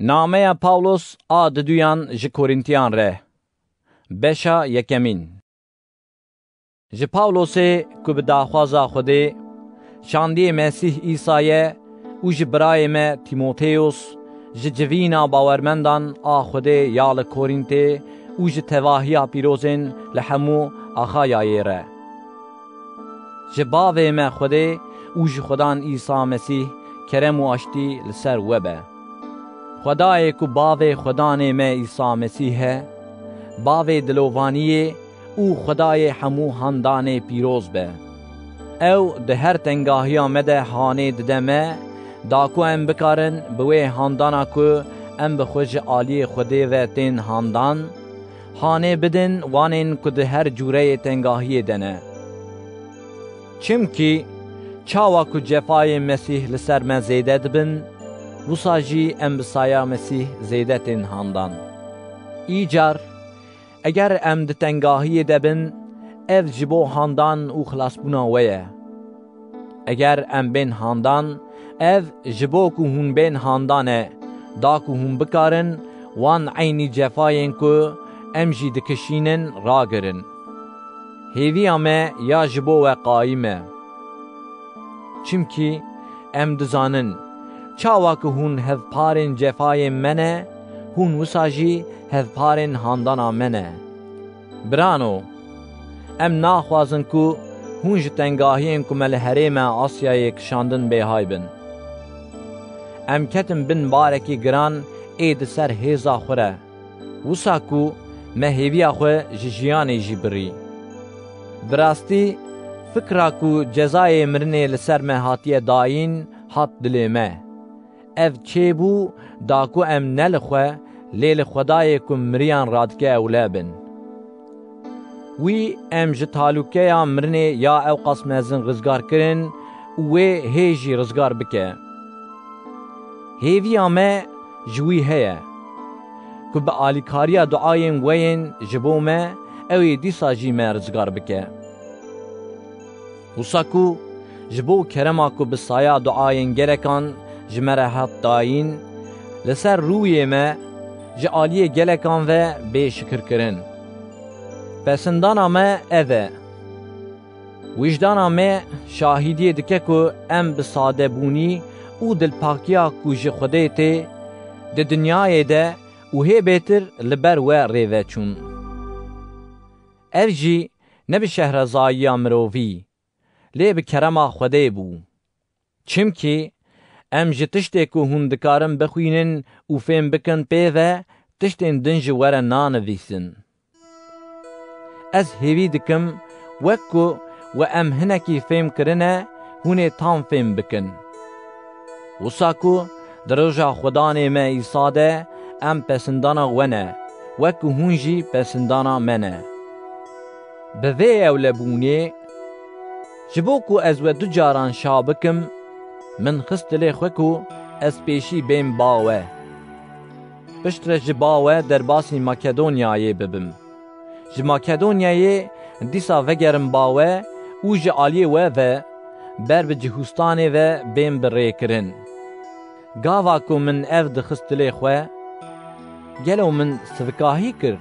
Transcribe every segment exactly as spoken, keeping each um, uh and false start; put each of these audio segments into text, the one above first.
Nameya Pawlos a diduyan ji Korîntiyan re. Beşa yekemîn. Ji Pawlosê ku bi daxwaza Xwedê şandiyê Mesîh Îsa ye û ji birayê me Tîmoteyos, ji civîna bawermendan a Xwedê ya li Korîntê û ji tevahiya pîrozên li hemû Axayayê re. Ji Bavê me Xwedê û ji Xudan Îsa Mesîh kerem û aştî li ser we be. Xwedayê ku Bavê Xudanê me Îsa Mesîh e, Bavê dilovaniyê û Xwedayê hemû handanê pîroz be. Ew di her tengahiya me de hanê dide me, da ku em bikarin bi wê handana ku em bi xwe ji aliyê Xwedê ve tên handan, hanê bidin wanên ku di her cûreyê tengahiyê de ne. Çimkî çawa ku cefayên Mesîh li ser me zêde dibin, wisa jî em bi saya Mesîh zêde tên handan. Îcar, eger em di tengahiyê de bin, ev ji bo handan û xilasbûna we ye. Eger em bên handan, ev ji bo ku hûn bên handan e, da ku hûn bikarin wan eynî cefayên ku em jî dikişînin ragirin. Hêviya me ya ji bo we qayîm e. Çimkî em dizanin, çawa ku hûn hevparên cefayên me ne, hûn wisa jî hevparên handana me ne. Birano, em naxwazin ku hûn ji tengahiyên ku me li herêma Asyayê kişandin bêhay bin. Em ketin bin barekî giran ê di ser hêza xwe re, wisa ku me hêviya xwe ji jiyanê jî birî. Bi rastî, fikra ku cezayê mirinê li ser me hatiye dayîn, hat dilê me. Ev çêbû da ku em ne li xwe, lê li Xwedayê ku miriyan radike ewle bin. Wî em ji talûkeya mirinê ya ewqas mezin rizgar kirin û wê hê jî rizgar bike. Hêviya me ji wî heye ku bi alîkariya duayên we yên ji bo me, ew ê dîsa jî me rizgar bike. Wisa ku ji bo kerema ku bi saya duayên gelekan ji me re hat dayîn, li ser rûyê me ji aliyê gelekan ve bê şikirkirin. Pesindana me ev e. Wijdana me şahidiyê dike ku em bi sadebûnî û dilpakiya ku ji Xwedê tê, di dinyayê de û hê bêtir li ber we rê ve çûn. Ev jî ne bi şehrezayiya mirovî, lê bi kerema Xwedê bû. Çimkî em ji tiştê ku hûn dikarin bixwînin û fêm bikin pê ve, tiştên din ji we re nanivîsin. Ez hêvî dikim, wek ku we em hinekî fêm kirine, hûn ê tam fêm bikin. Wisa ku di roja Xudanê me Îsa de em pesindana we ne, wek ku hûn jî pesindana me ne. Bi vê ewlebûnê, ji bo ku ez we du caran şa bikim, min xist dilê xwe ku ez pêşî bêm ba we. Piştre ji ba we derbasî Makedonyayê bibim. Ji Makedonyayê dîsa vegerim ba we û ji aliyê we ve ber bi Cihûstanê ve bêm bi rêkirin. Gava ku min ev dixist dilê xwe, gelo min sivikahî kir?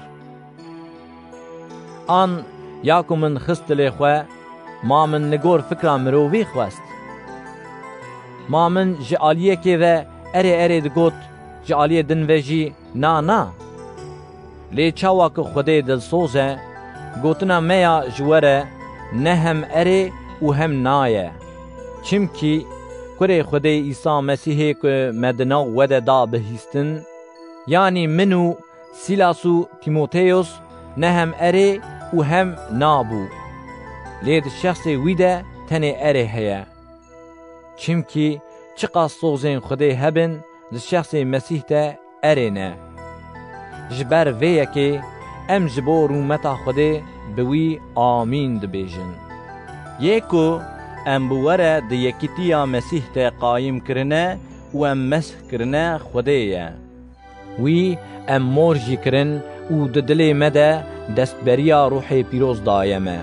An ya ku min xist dilê xwe, ma min li gor fikra mirovî xwest? Ma min ji aliyekê ve erê erê digot, ji aliyê din ve jî na na? Lê çawa ku Xwedê dilsoz e, gotina me ya ji we re ne hem erê û hem na ye. Çimkî kurê Xwedê Îsa Mesîhê ku me di nav we de da bihîstin, yanî min û Sîlas û Tîmoteyos ne hem erê û hem na bû. Lê di şexsê wî de tenê erê heye. Çimkî çiqas sozên Xwedê hebin, di şexsê Mesîh de erê ne. Ji ber vê yekê em ji bo rûmeta Xwedê bi wî amîn dibêjin. Yê ku em bi we re di yekîtiya Mesîh de qayîm kirine û em mesh kirine Xwedê ye. Wî em mor jî kirin û di dilê me de destberiya Ruhê Pîroz daye me.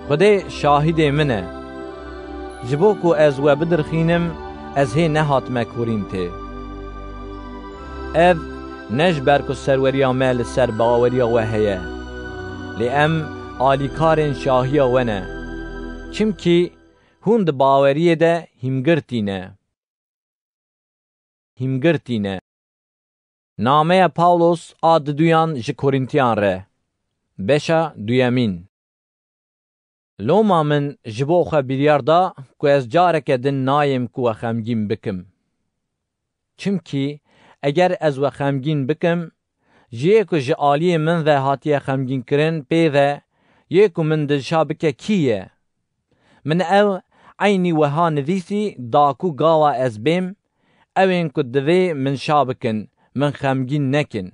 Xwedê şahidê min e. Ji bo ku ez we bidirxînim, ez hê nehatime Korîntê. Ev ne ji ber ku serweriya me li ser baweriya we heye, lê em alîkarên şahiya we ne. Çimkî hûn di baweriyê de hîmgirtî ne. Hîmgirtî ne. Nameya Pawlos a diduyan ji Korîntiyan re. Beşa duyemîn. Loma min ji bo xwe biryar da ku ez careke din nayêm ku we xemgîn bikim. Çimkî eger ez we xemgîn bikim, ji yê ku ji aliyê min ve hatiye xemgînkirin pê ve, yê ku min dilşa bike kî ye? Min ew eynî wiha nivîsî da ku gawa ez bêm, ewên ku divê min şa bikin, min xemgîn nekin.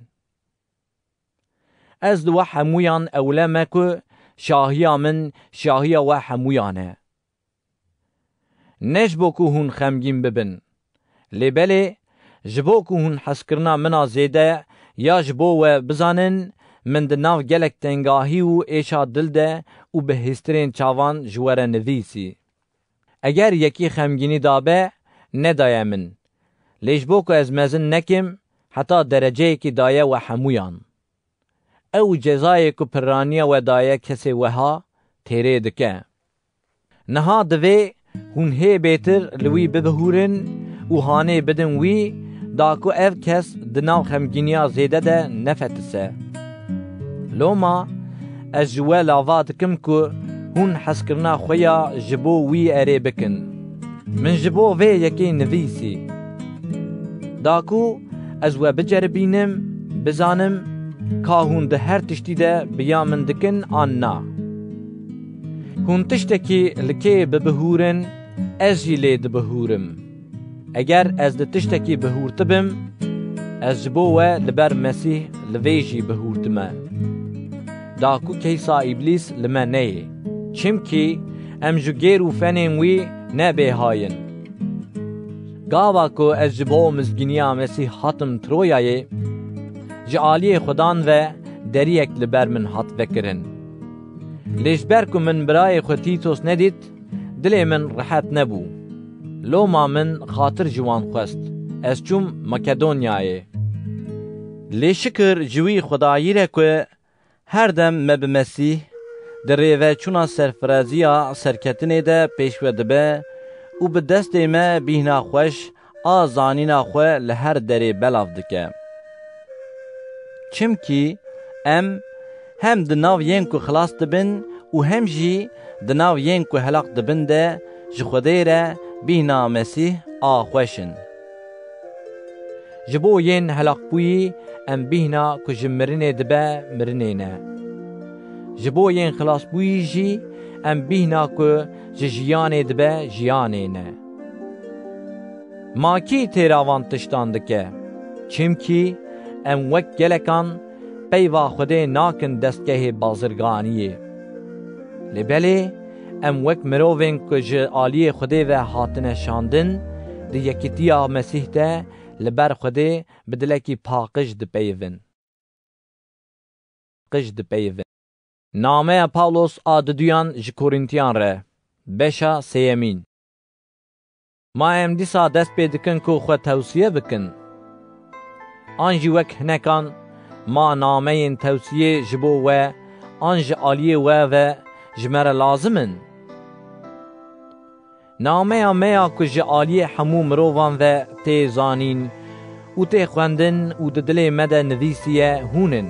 Ez li we hemûyan ewle me ku şahiya min şahiya we hemûyan e. Ne ji bo ku hûn xemgîn bibin, lê belê ji bo ku hûn hezkirina min a zêde ya ji bo we bizanin, min di nav gelek tengahî û êşa dil de û bi hêstirên çavan ji we re nivîsî. Eger yekî xemgînî dabe, nedaye min. Lê ji bo ku ez mezin nekim, heta dereceyekî daye we hemûyan. Ew cezayê ku piraniya we daye kesê weha, têrê dike. Niha divê hûn hê bêtir li wî bibihûrin û hanê bidin wî, da ku ev kes di nav xemgîniya zêde de nefetise. Loma ez ji we lava dikim ku hûn hezkirina xwe ya ji bo wî erê bikin. Min ji bo vê yekê nivîsî. Da ku ez we biceribînim, bizanim ka hûn di her tiştî de bi ya min dikin an na. Hûn tiştekî li kê bibihûrin, ez jî lê dibihûrim. Eger ez di tiştekî bihûrtibim, ez ji bo we li ber Mesîh li vê jî bihûrtime. Da ku keysa Îblîs li me neyê. Çimkî em ji gêr û fenên wî ne bêha yin. Gava ku ez ji bo mizgîniya Mesîh hatim Troyayê, ji aliyê Xudan ve deriyek li ber min hat vekirin. Lê ji ber ku min birayê xwe Tîtos nedît, dilê min rehet nebû. Loma min xatir ji wan xwest, ez çûm Makedonyayê. Lê şikir ji wî Xwedayî re ku her dem me bi Mesîh di rêveçûna serfiraziya serketinê de pêşve dibe û bi destê me bîhna xweş a zanîna xwe li her derê belav dike. Çimkî em hem di nav yên ku xilas dibin û hem jî di nav yên ku helaq dibin de ji Xwedê re bîhna Mesîh a xweş in. Ji bo yên helaqbûyî em bîhna ku ji mirinê dibe mirinê ne. Ji bo yên xilasbûyî jî em bîhna ku ji jiyanê dibe jiyanê ne. Ma kî têra van tiştan dike? Çimkî em wek gelekan peyva Xwedê nakin destgehê bazirganiyê. Lê belê em wek mirovên ku ji aliyê Xwedê ve hatine şandin, di yekîtiya Mesîh de li ber Xwedê bi dilekî paqij dipeyivin. Qij dipeyivin. Nameya Pawlos a diduyan ji Korîntiyan re, beşa sêyemîn. Ma em dîsa dest pê dikin ku xwe tewsiye bikin? An jî wek hinekan ma nameyên tewsiyê ji bo we an ji aliyê we ve ji me re lazim in? Nameya me ya ku ji aliyê hemû mirovan ve tê zanîn û tê xwendin û di dilê me de nivîsiye hûn in.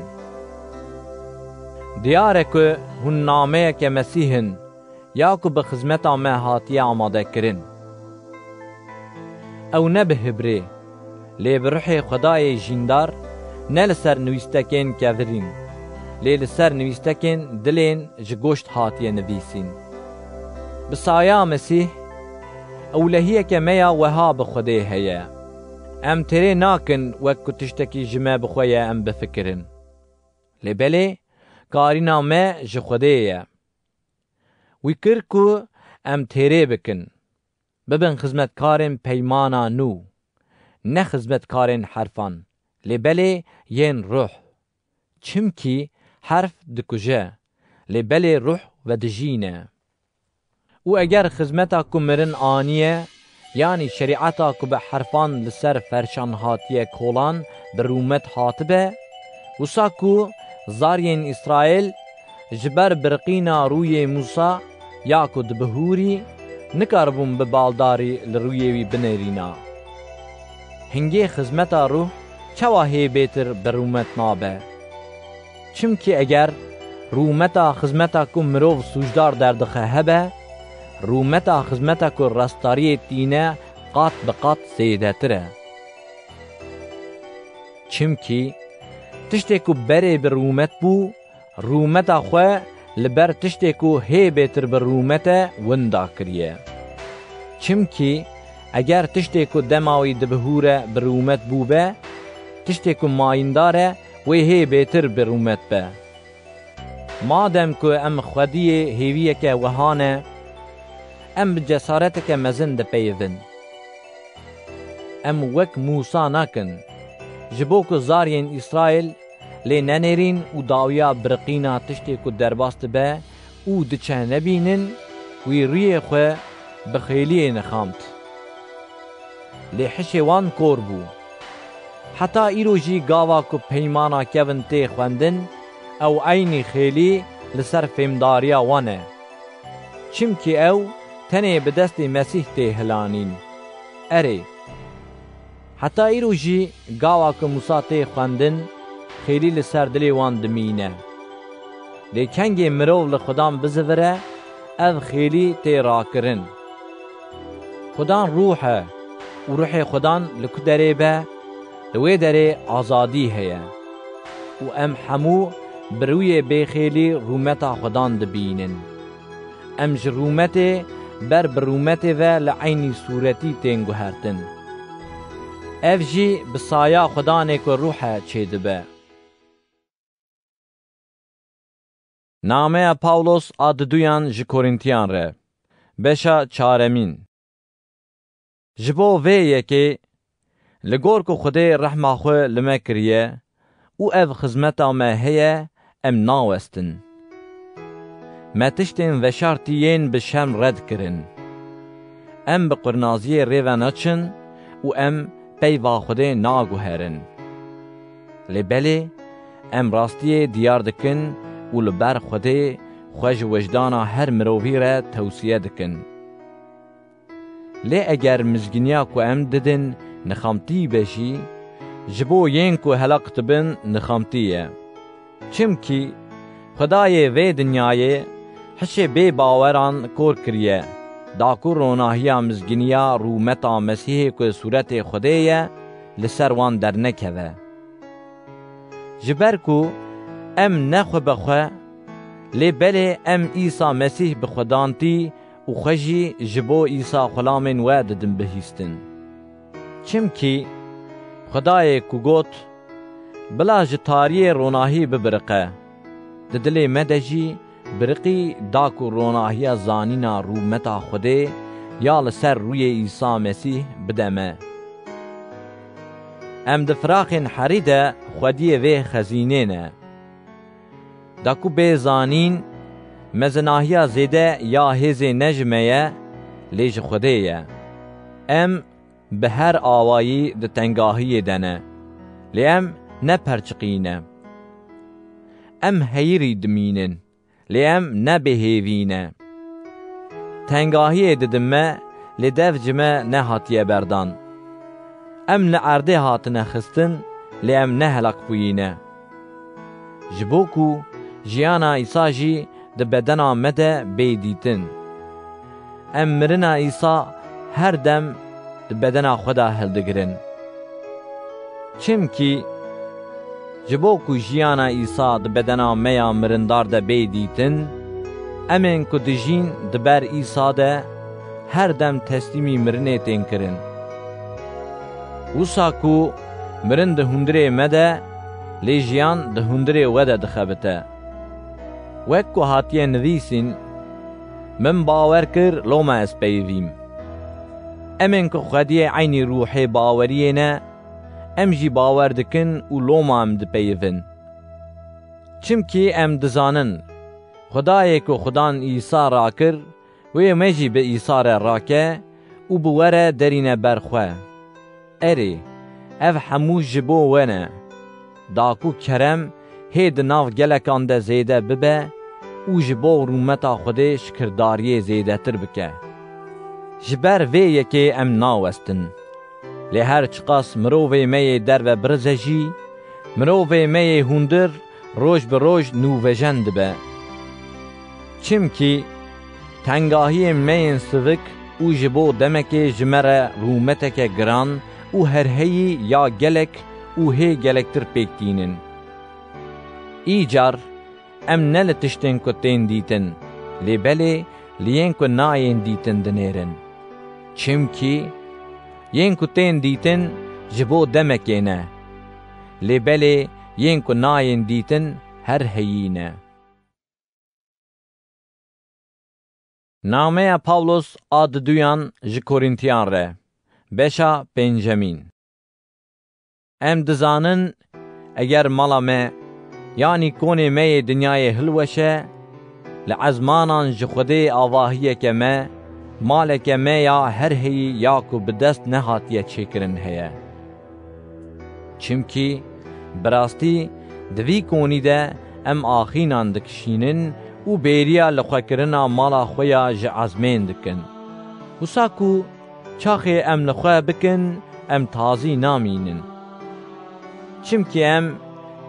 Diyar e ku hûn nameyeke Mesîh in, ya ku bi xizmeta me hatiye amadekirin. Ew ne bi hibrê, lê bi ruhê Xwedayê jîndar, ne li ser nivîstekên kevirîn, lê li ser nivîstekên dilên ji goşt hatiye nivîsîn. Bi saya Mesîh, ewlehiyeke me ya weha bi Xwedê heye. Em têrê nakin wek ku tiştekî ji me bi xwe ye em bifikirin. Lê belê, karîna me ji Xwedê ye. Wî kir ku em têrê bikin. Bibin xizmetkarên peymana nû, ne xizmetkarên herfan, lê belê yên ruh. Çimkî herf dikuje, lê belê ruh vedijîne. Û eger xizmeta ku mirin aniye, yanî şerîeta ku bi herfan li ser ferşan hatiye kolan, bi rûmet hatibe, wisa ku zariyên Îsraîl ji ber birqîna rûyê Mûsa ya ku dibihûrî, nikaribûn bi baldarî li rûyê wî binêrîna. Hingê xizmeta rûh çawa hê bêtir bi rûmet nabe? Çimkî eger rûmeta xizmeta ku mirov sûcdar derdixe hebe, rûmeta xizmeta ku restariyê tîne qat bi qat zêdetir e. Çimkî tiştê ku berê bi rûmet bû, rûmeta xwe li ber tiştê ku hê bêtir bi rûmet e winda kiriye. Çimkî eger tiştê ku dema wî dibihûre bi rûmet bûbe, tiştê ku mayîndar e wê hê bêtir bi rûmet be. Madem ku em xwediyê hêviyeke wiha ne, em bi cesareteke mezin dipeyivin. Em wek Mûsa nakin, ji bo ku zariyên Îsraîl lê nenêrîn û dawiya birqîna tiştê ku derbas dibe û diçe nebînin, wî rûyê xwe bi xêliyê nixamt. Lê hişê wan kor bû. Heta îro jî gava ku peymana kevin tê xwendin, ew eynî xêlî li ser fêmdariya wan e. Çimkî ew tenê bi destê Mesîh tê hilanîn. Erê, heta îro jî gava ku Mûsa tê xwendin, xêlî li ser dilê wan dimîne. Lê kengê mirov li Xudan bizivire, ev xêlî tê rakirin. Xudan rûh e û ruhê Xudan li ku derê be, li wê derê azadî heye. Û em hemû bi rûyê bêxêlî rûmeta Xudan dibînin. Em ji rûmetê ber bi rûmetê ve li eynî sûretî tên guhertin. Ev jî bi saya Xudanê ku rûh e çêdibe. Nameya Pawlos a diduyan ji Korîntiyan re, beşa çaremîn. Ji bo vê yekê, li gor ku Xwedê rehma xwe li me kiriye û ev xizmeta me heye, em nawestin. Me tiştên veşartî yên bi şerm red kirin. Em bi qurnaziyê rê ve naçin û em peyva Xwedê naguherin. Lê belê, em rastiyê diyar dikin û li ber Xwedê xwe ji wijdana her mirovî re tewsiye dikin. Lê eger mizgîniya ku em didin nixamtî be jî, ji bo yên ku helaq dibin nixamtî ye. Çimkî Xwedayê vê dinyayê hişê bê baweran kor kiriye, da ku ronahiya mizgîniya rûmeta Mesîhê ku sûretê Xwedê ye, li ser wan dernekeve. Ji ber ku em ne xwe bi xwe, lê belê em Îsa Mesîh bi xwedantî û xwe jî ji bo Îsa xulamên we didin bihîstin. Çimkî Xwedayê ku got, "Bila ji tariyê ronahî bibiriqe", di dilê me de jî biriqî, da ku ronahiya zanîna rûmeta Xwedê ya li ser rûyê Îsa Mesîh bide me. Em di firaxên herî de xwediyê vê xezînê ne. Da ku bê zanîn, mezinahiya zêde ya hêzê ne ji me ye, lê ji Xwedê ye. Em bi her awayî di tengahiyê de ne, lê em ne perçiqî ne. Em heyirî dimînin, lê em ne bêhêvî ne. Tengahiyê didin me, lê dev ji me nehatiye berdan. Em li erdê hatine xistin, lê em ne helaq bûyî ne. Ji bo ku jiyana Îsa jî di bedena me de bê dîtin. Em mirina Îsa her dem di bedena xwe de hildigirin. Çimkî ji bo ku jiyana Îsa di bedena me ya mirindar de bê dîtin, em ên ku dijîn di ber Îsa de her dem teslîmî mirinê tên kirin. Wisa ku mirin di hundirê me de, lê jiyan di hundirê we de dixebite. Wek ku hatiye nivîsîn, "Min bawer kir, loma ez peyivîm." Em ên ku xwediyê eynî ruhê baweriyê ne, em jî bawer dikin û loma em dipeyivin. Çimkî em dizanin, Xwedayê ku Xudan Îsa rakir, wê me jî bi Îsa re rake û bi we re derîne ber xwe. Erê, Ev hemû ji bo we ne, da ku kerem hê di nav gelekan de zêde bibe û ji bo rûmeta Xwedê şikirdariyê zêdetir bike. Ji ber vê yekê em nawestin. Lê her çiqas mirovê me yê derve birize jî, mirovê me yê hundir roj bi roj nûvejen dibe. Çimkî tengahiyên me yên sivik û ji bo demekê ji me re rûmeteke giran û herheyî ya gelek û hê gelektir pêk tînin. Îcar em ne li tiştên ku tên dîtin, lê belê li yên ku nayên dîtin dinêrin. Çimkî yên ku tên dîtin ji bo demekê ne, lê belê yên ku nayên dîtin herheyî ne. Nameya Pawlos a diduyan ji Korîntiyan re, beşa pêncemîn. Em dizanin, eger mala me, yanî konê me yê dinyayê hilweşe, li ezmanan ji Xwedê avahiyeke me, maleke me ya herheyî ya ku bi dest nehatiye çêkirin heye. Çimkî bi rastî di vî konî de em axînan dikişînin û bêriya lixwekirina mala xwe ya ji ezmên dikin. Wisa ku çaxê em li xwe bikin, em tazî namînin. Çimkî em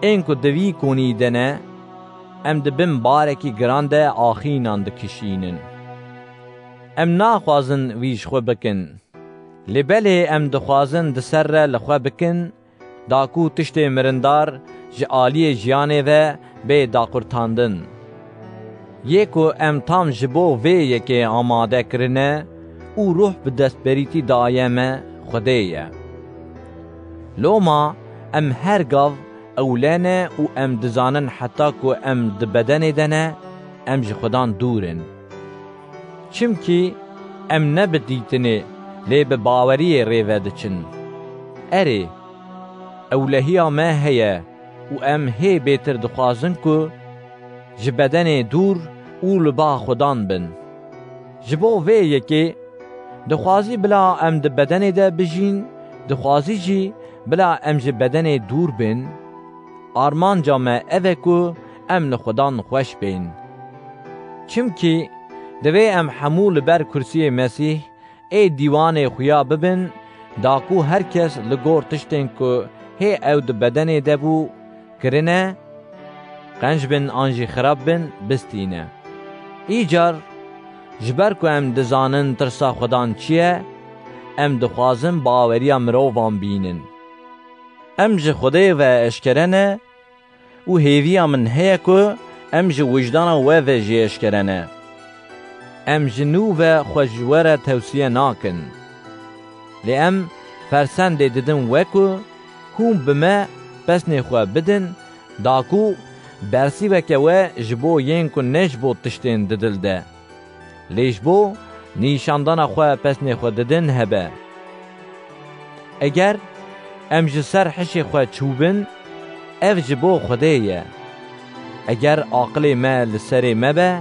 ên ku di vî konî de ne, em di bin barekî giran de axînan dikişînin. Em naxwazin vî ji xwe bikin. Lê belê em dixwazin di ser re li xwe bikin, da ku tiştê mirindar ji aliyê jiyanê ve bê daqurtandin. Yê ku em tam ji bo vê yekê amade kirine û ruh bi destberîtî daye me Xwedê ye. Loma em her gav ewle ne û em dizanin heta ku em di bedenê de ne, em ji Xwedan dûr in. Çimkî em ne bi dîtinê, lê bi baweriyê rê ve diçin. Erê, ewlehiya me heye û em hê bêtir dixwazin ku ji bedenê dûr û li ba Xudan bin. Ji bo vê yekê dixwazî bila em di bedenê de bijîn, dixwazî jî bila em ji bedenê dûr bin, armanca me ev e ku em li Xudan xweş bên. Çimkî divê em hemû li ber kursiyê Mesîh ê dîwanê xuya bibin, da ku her kes li gor tiştên ku hê ew di bedenê de bû, kirine, qenc bin an jî xirab bin, bistîne. Îcar, ji ber ku em dizanin tirsa Xudan çi ye, em dixwazin baweriya mirovan bînin. Em ji Xwedê ve eşkere ne û hêviya min heye ku em ji wijdana we ve jî eşkere ne. Em ji nû ve xwe ji we re tewsiye nakin. Lê em fersendê didin we ku hûn bi me pesnê xwe bidin, da ku bersîveke we ji bo yên ku ne ji bo tiştên di dil de, lê ji bo nîşandana xwe pesnê xwe didin hebe. Eger em ji ser hişê xwe çûbin, ev ji bo Xwedê ye. Eger aqilê me li serê me be,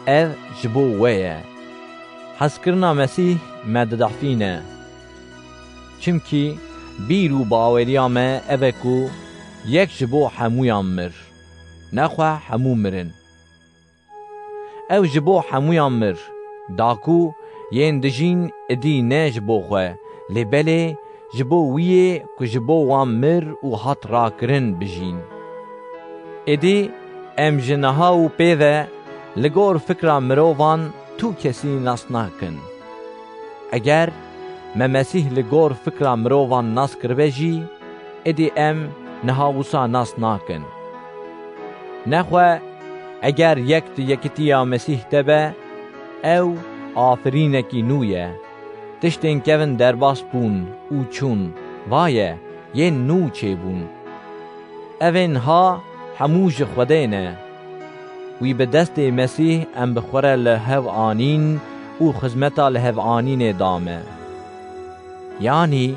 ev ji bo we ye. Hezkirina Mesîh me didehfîne. Çimkî bîr û baweriya me ev e ku yek ji bo hemûyan mir, nexwe hemû mirin. Ew ji bo hemûyan mir, da ku yên dijîn idî ne ji bo xwe, lê belê ji bo wî yê ku ji bo wan mir û hat rakirin bijîn. Êdî em ji niha û pê ve li gor fikra mirovan tu kesî nas nakin. Eger me Mesîh li gor fikra mirovan nas kiribe jî, êdî em niha wisa nas nakin. Nexwe eger yek di yekitiya Mesîh de be, ew afirînekî nû ye. Tiştên kevin derbas bûn û çûn, va ye, yên nû çêbûn. Ev ên ha hemû ji Xwedê ne. Wî bi destê Mesîh em bi xwe re li hev anîn û xizmeta li hev anînê da me. Yanî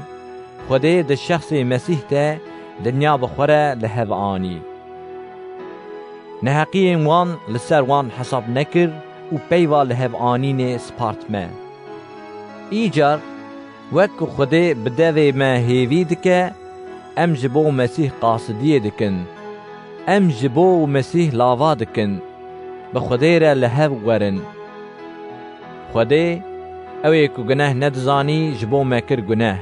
Xwedê di şexsê Mesîh de dinya bi xwe re li hev anî. Neheqiyên wan li ser wan hesab nekir û peyva li hev anînê spart me. Îcar Wek ku Xwedê bi devê me hêvî dike, em ji bo Mesîh qasidiyê dikin. Em ji bo Mesîh lava dikin. Bi Xwedê re li hev werin. Xwedê, ew ê ku guneh nedizanî, ji bo me kir guneh,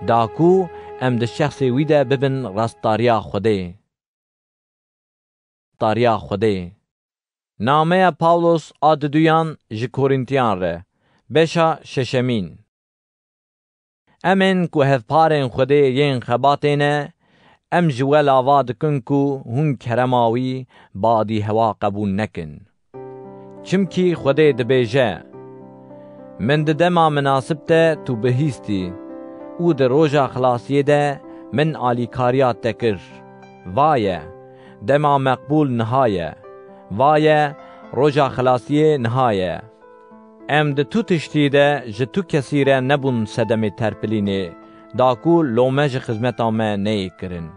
da ku em di şexsê wî de bibin rastdariya Xwedê. Rastdariya Xwedê. Nameya Pawlos a diduyan ji Korîntiyan re, beşa şeşemîn. Em ên ku hevparên Xwedê yên xebatê ne, em ji we lava dikin ku hûn kerema wî badî hewa qebûl nekin. Çimkî Xwedê dibêje, Min di dema minasib te tu bihîstî û di roja xilasiyê de min alîkariya te kir. Va ye, dema meqbûl niha ye. Va ye, roja xilasiyê niha ye. Em di tu tiştî de ji tu kesî re nebûn sedemê terpilînê, da ku lome ji xizmeta me neyê kirin.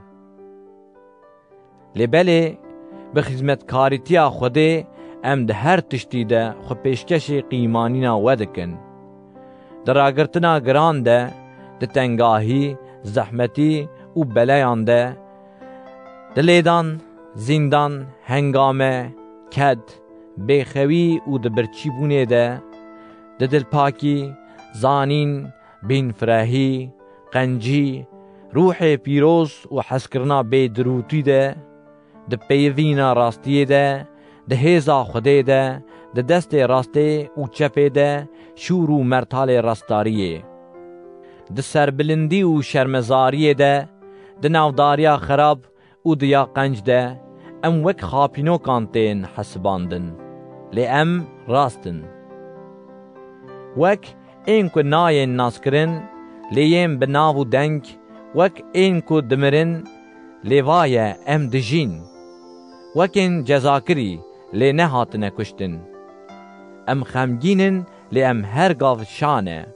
Lê belê, bi xizmetkarîtiya Xwedê em di her tiştî de xwe pêşkêşî qîmanîna we dikin. Di ragirtina giran de, di tengahî, zehmetî û beleyan de, di lêdan, zîndan, hengame, ked, bêxewî û di birçîbûnê de, di dilpakî, zanîn, bînfirehî, qencî, ruhê pîroz û hezkirina bêdirûtî de, di peyivîna rastiyê de, di hêza Xwedê de, di destê rastê û çepê de şûr û mertalê rastdariyê, di serbilindî û şermezariyê de, di navdariya xerab û di ya qenc de, em wek xapînokan tên hesibandin. Lê em rast in. Wek ên ku nayên naskirin, lê yên bi nav û deng, wek ên ku dimirin, lê va ye em dijîn. Wek ên cezakirî, lê nehatine kuştin. Em xemgîn in, lê em her gav şa ne.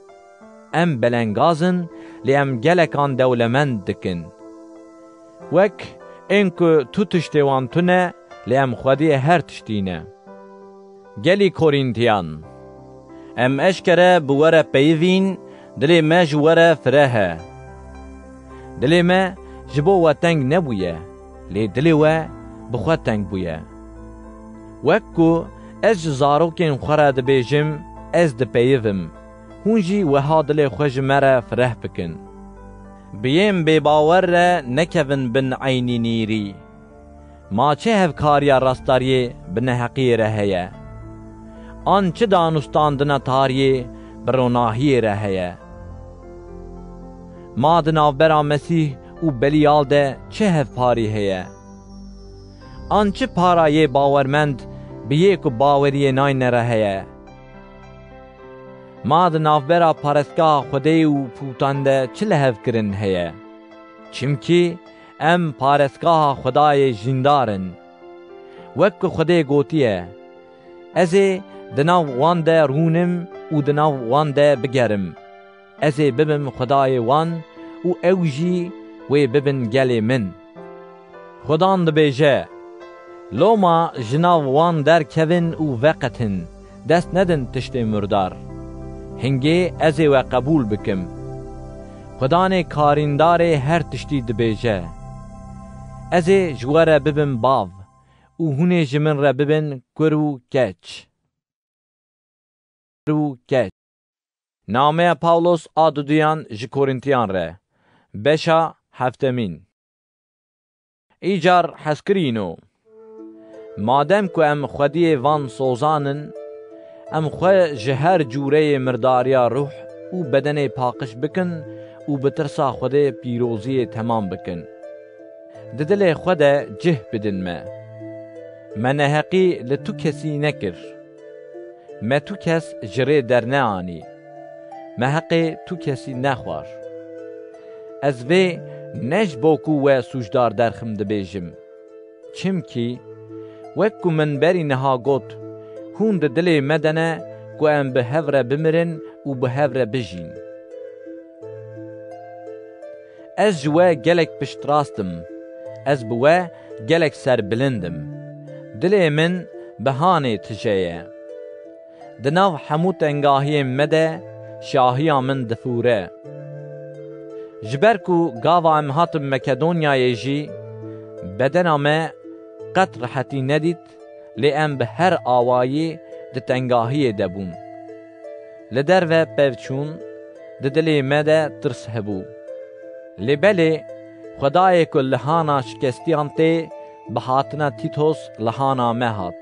Em belengaz in, lê em gelekan dewlemend dikin. Wek ên ku tu tiştê wan tune, lê em xwediyê her tiştî ne. Gelî Korîntiyan, em eşkere bi we re peyivîn, dilê me ji we re fireh e. Dilê me ji bo we teng nebûye, lê dilê we bi xwe teng bûye. Wek ku ez ji zarokên xwe re dibêjim, ez dipeyivim, hûn jî wiha dilê xwe ji me re fireh bikin. Bi yên bêbawer re nekevin bin eynî nîrî. Ma çi hevkariya rastdariyê bi neheqiyê re heye? An çi danûstandina tariyê bi ronahiyê re heye? Ma di navbera Mesîh û Belîal de çi hevparî heye? An çi para yê bawermend bi yê ku baweriyê nayne re heye? Ma di navbera parestgeha Xwedê û pûtan de çi lihevkirin heye? Çimkî em parestgeha Xwedayê jîndar in. Wek ku Xwedê gotiye, Ez ê di nav wan de rûnim û di nav wan de bigerim. Ez ê bibim Xwedayê wan û ew jî wê bibin gelê min. Xudan dibêje, Loma ji nav wan derkevin û veqetin, dest nedin tiştê murdar. Hingê ez ê we qebûl bikim. Xudanê karîndarê her tiştî dibêje, Ez ê ji we re bibim bav û hûn ê ji min re bibin kur û keç. Kur û keç. Nameya Pawlos a duduyan ji Korîntiyan re, beşa heftemîn. Îcar hezkirîno. Madem ku em xwediyê van sozan in, em xwe ji her cûreyê mirdariya ruh û bedenê paqij bikin û bi tirsa Xwedê pîroziyê temam bikin. Di dilê xwe de cih bidin me. Me neheqî li tu kesî nekir. Me tu kes ji rê derneanî. Me heqê tu kesî nexwar. Ez vê ne ji bo ku we sûcdar derxim dibêjim. Çimkî, wek ku min berî niha got, hûn di dilê me de ne ku em bi hev re bimirin û bi hev re bijîn. Ez ji we gelek piştrast im. Ez bi we gelek serbilind im. Dilê min bi hanê tije ye. Di nav hemû tengahiyên me de şahiya min difûre. Ji ber ku gava em hatin Makedonyayê jî bedena me qet rihetî nedît, lê em bi her awayî di tengahiyê de bûn. Li derve pev çûn, di dilê me de tirs hebû. Lê belê Xwedayê ku li hana şikestiyan tê, bi hatina Tîtos li hana me hat.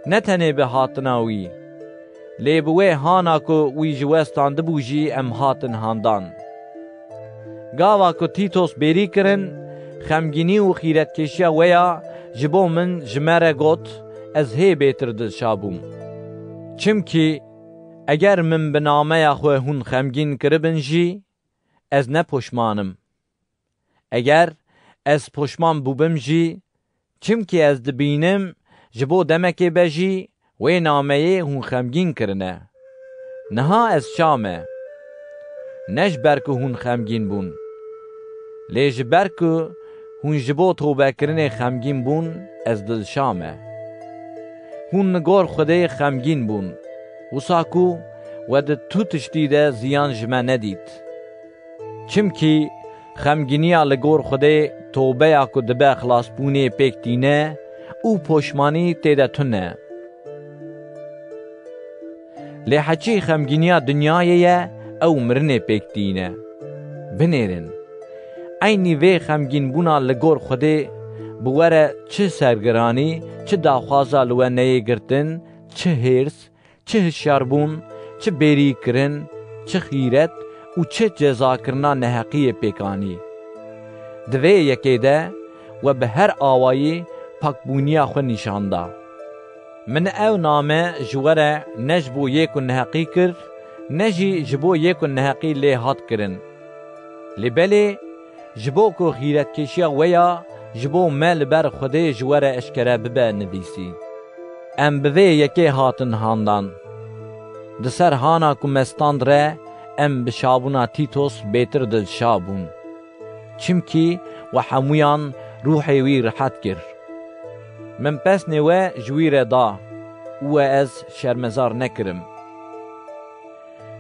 Ne tenê bi hatina wî, lê bi wê hana ku wî ji we standibû jî em hatin handan. Gava ku Tîtos bêrî kirin, xemgînî û xîretkêşiya we ya ji bo min ji me re got, ez hê bêtir dilşa bûm. Çimkî eger min bi nameya xwe hûn xemgîn kiribin jî, ez ne poşman im. Eger ez poşman bûbim jî, çimkî ez dibînim ji bo demekê be jî wê nameyê hûn xemgîn kirine. Niha ez şa me. Ne ji ber ku hûn xemgîn bûn, lê ji ber ku hûn ji bo tobekirinê xemgîn bûn, ez dilşa me. Hûn li gor Xwedê xemgîn bûn, wisa ku we di tu tiştî de ziyan ji me nedît. Çimkî xemgîniya li gor Xwedê tobeya ku dibe xilasbûnê pêk tîne û poşmanî tê de tune. Lê heçî xemgîniya dinyayê ye, ew mirinê pêk tîne. Binêrin, eynî vê xemgînbûna li gor Xwedê bi we re çi sergiranî, çi daxwaza li we neyê girtin, çi hêrs, çi hişyarbûn, çi bêrîkirin, çi xîret û çi cezakirina neheqiyê pêk anî. Di vê yekê de we bi her awayî pakbûniya xwe nîşan da. Min ew name ji we re ne ji bo yê ku neheqî kir, ne jî ji bo yê ku neheqî lê hat kirin. Lê belê ji bo ku xîretkêşiya we ya ji bo me li ber Xwedê ji we re eşkere bibe nivîsî. Em bi vê yekê hatin handan. Di ser hana ku me stand re em bi şabûna Tîtos bêtir dilşa bûn. Çimkî we hemûyan ruhê wî rihet kir. Min pesnê we ji wî re da û we ez şermezar nekirim.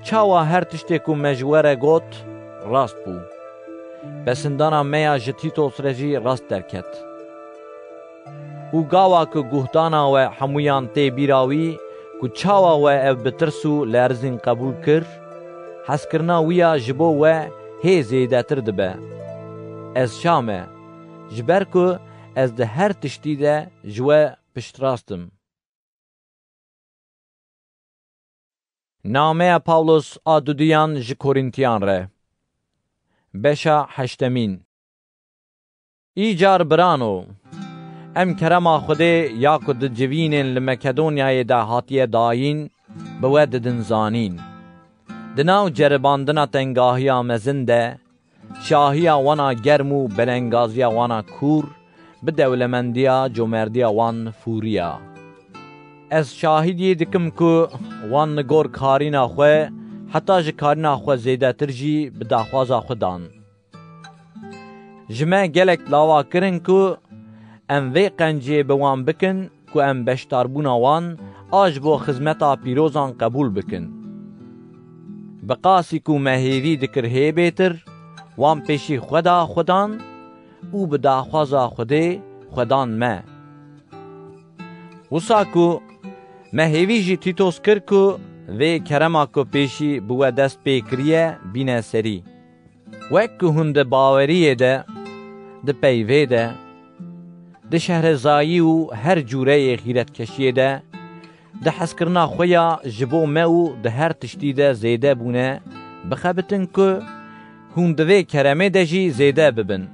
Çawa her tiştê ku me ji we re got, rast bû. Pesindana me ya ji Tîtos re jî rast derket. Û gava ku guhdana we hemûyan tê bîra wî, ku çawa we ev bi tirs û lerzîn qebûl kir, hezkirina wî ya ji bo we hê zêdetir dibe. Ez şa me, ji ber ku ez di her tiştî de ji we piştrast im. Nameya Pawlos a duduyan ji Korîntiyan re. Beşa heştemîn. Îcar birano, em kerema Xwedê ya ku di civînên li Makedonyayê de hatiye dayîn, bi we didin zanîn. Di nav ceribandina tengahiya mezin de, şahiya wana germ û belengaziya wana kûr, bi dewlemendiya comerdiya wan fûriya. Ez şahidiyê dikim ku wan li gor karîna xwe, heta ji karîna xwe zêdetir jî bi daxwaza xwe dan. Ji me gelek lava kirin ku em vê qenciyê bi wan bikin, ku em beşdarbûna wan a ji bo xizmeta pîrozan qebûl bikin. Bi qasî ku me hêvî dikir hê bêtir, wan pêşî xwe da Xwedan û bi daxwaza Xwedê Xwedan me. Wisa ku me hêvî ji Tîtos kir ku vê kerema ku pêşî bi we dest pê kiriye bîne serî. Wek ku hûn di baweriyê de, di peyvê de, di şehrezayî û her cûreyê xîretkeşiyê de, di hezkirina xwe ya ji bo me û di her tiştî de zêde bûne, bixebitin ku hûn di vê keremê de jî zêde bibin.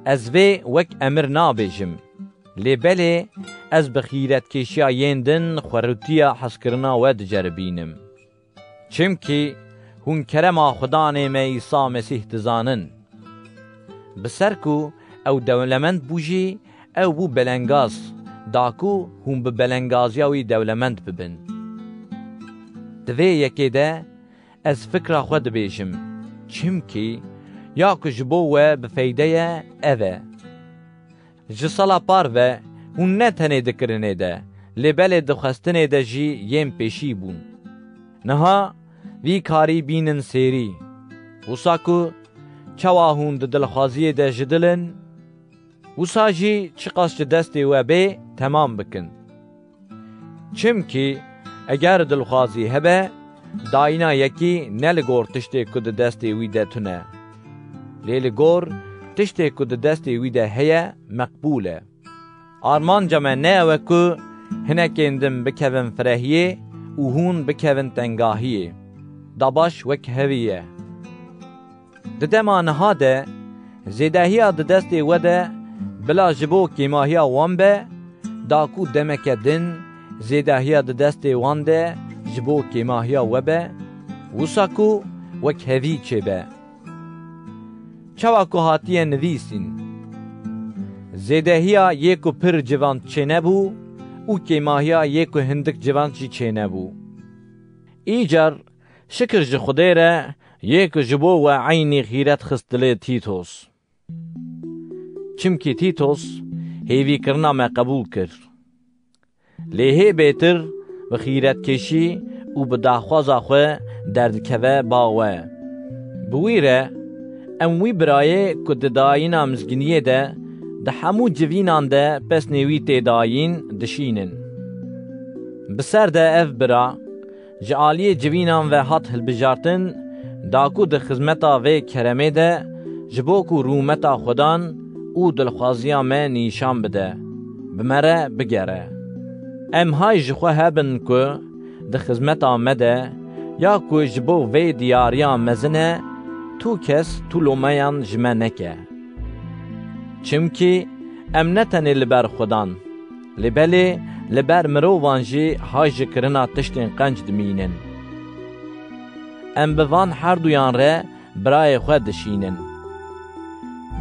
Ez vê wek emir nabêjim, lê belê ez bi xîretkêşiya yên din xwerûtiya hezkirina we diceribînim. Çimkî hûn kerema Xudanê me Îsa Mesîh dizanin. Bi ser ku ew dewlemend bû jî, ew bû belengaz, da ku hûn bi belengaziya wî dewlemend bibin. Di vê yekê de ez fikra xwe dibêjim, çimkî ya ku ji bo we bi feyde ye, ev e. Ji sala par ve hûn ne tenê di kirinê de, lê belê di xwestinê de jî yên pêşî bûn. Niha vî karî bînin sêrî. Wisa ku çawa hûn di dilxwaziyê de ji dil in, wisa jî çiqas ji destê we bê, temam bikin. Çimkî eger dilxwazî hebe, dayîna yekî ne li gor tiştê ku di destê wî de tune. Lê li gor tiştê ku di destê wî de heye, meqbûl e. Armanca me ne ew e ku hinekên din bikevin firehiyê û hûn bikevin tengahiyê. Dabaş wek hevî ye. Di dema niha de zêdehiya di destê we de bila ji bo kêmahiya wan be, da ku demeke din zêdehiya di destê wan de ji bo kêmahiya we be, wisa ku wek hevî çêbe. Çawa ku hatiye nivîsîn, zêdehiya yê ku pir civand çênebû û kêmahiya yê ku hindik civand jî çênebû. Îcar şikir ji Xwedê re yê ku ji bo we eynî xîret xist dilê Tîtos. Çimkî Tîtos hêvîkirina me qebûl kir. Lê hê bêtir bi xîretkêşî û bi daxwaza xwe derdikeve ba we. Bi wî re em wî birayê ku di dayîna mizginiyê de di hemû civînan de pesnê wî tê dayîn dişînin. Bi ser de ev bira ji aliyê civînan ve hat hilbijartin, da ku di xizmeta vê keremê de ji bo ku rûmeta Xudan û dilxwaziya me nîşan bide, bi me re bigere. Em hay ji xwe hebin ku di xizmeta me de ya ku ji bo vê diyariya mezin e, tu kes tu lomeyan ji me neke. Çimkî em ne tenê li ber Xudan, lê belê li ber mirovan jî hay ji kirina tiştên qenc dimînin. Em bi van herduyan re birayê xwe dişînin.